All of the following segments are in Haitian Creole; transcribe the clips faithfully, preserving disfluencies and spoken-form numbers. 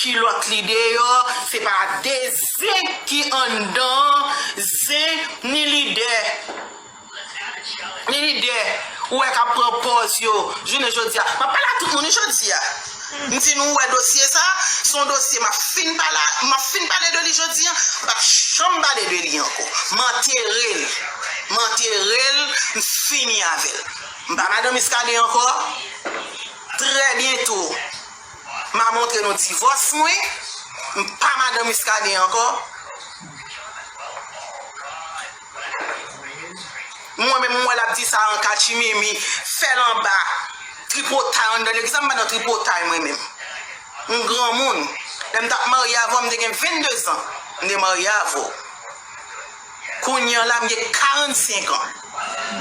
kilòt li deyò, se pa de zen ki anndan, zen ni lidè. Ni lidè, ou wè k ap pran pòz yo, jounen jodi a. M ap pale a tout moun wi jodi a. M di nou wè dosye sa, se yon dosye m ap fin pale, m ap fin pale de li jodi a, m p ap janm pale de li ankò. M antere l. M antere l, m fini avè l. M pa madan Muscadin ankò. Trè byento, m a montre nou divòs mwen. M pa madan Muscadin ankò. Mwen menm, mwen l ap di sa an katchimimi, fè l anba, tripotay anndan legliz, sa m pa nan tripotay mwen menm. M granmoun. Lè m t ap marye avè w, m te gen vennde zan. M te marye avè w. Kounye a la, m gen karannsenk an.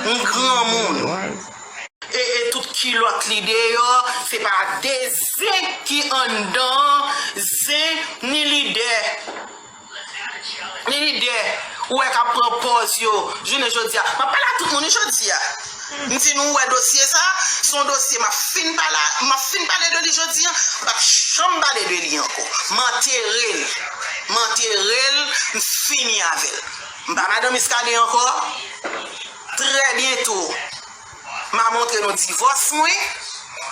M granmoun. E, e tout kilòt li deyò, se pa de zen ki anndan, zen ni lidè. Ni lidè, ou wè k ap pran pòz yo, jounen jodi a. M ap pale a tout moun wi jodi a. M di nou wè dosye sa, se yon dosye m ap fin pale, m ap fin pale de li jodi a, m p ap janm pale de li ankò. M antere l. M antere l, m fini avè l. M pa madan Muscadin ankò. Trè byento, m a montre nou divòs mwen.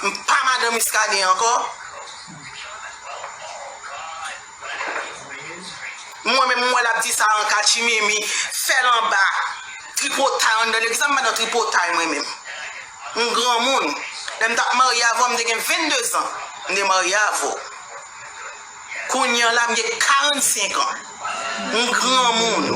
M pa madan Muscadin ankò. Mwen menm, mwen l ap di sa an katchimimi, fè l anba, tripotay anndan legliz, sa m pa nan tripotay mwen menm. M granmoun. Lè m t ap marye avè w, m te gen vennde zan. M te marye avè w. Kounye a la, m gen karannsenk an. M granmoun.